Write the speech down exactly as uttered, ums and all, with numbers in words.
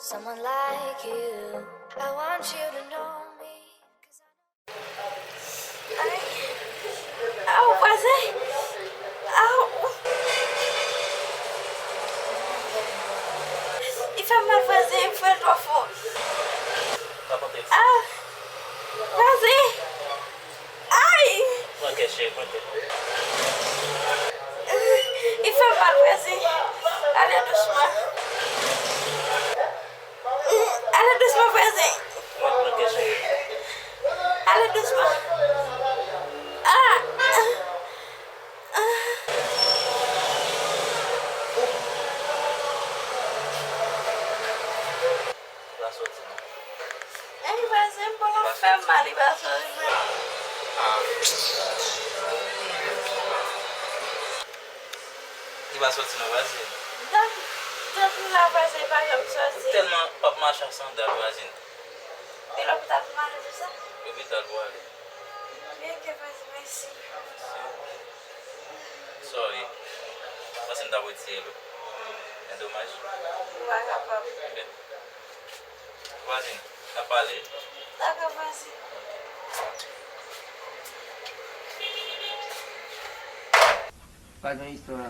Someone like you, I want you to know me. Ay. Aw, vwazen. Aw. Li fè m mal, vwazen, m fè l twò fò. Ah, vwazen. Ay! Pran kè, cheri, pran kè. Li fè m mal, vwazen. Ale dousman. Ale dousman, vwazen. Pran, pran kè, cheri. Ale dousman. Ah! Ah! Li pa soti, non. Ey, vwazen, m pa fè m mal, li pa soti, non. Ah. Li pa soti, non, vwazen. Tann, tann la, vwazen, li pa janm soti. Ou tèlman p ap mache ak sandal, vwazen. E lopital pou m ale pou sa? Lopital pou ale. Byen ke vwazen, mèsi. Sorry. Panse m t ap retire l wi. Men domaj. Ou pa kapab. Vwazen, n ap pale. Dakò, vwazen. Pa gen istwa.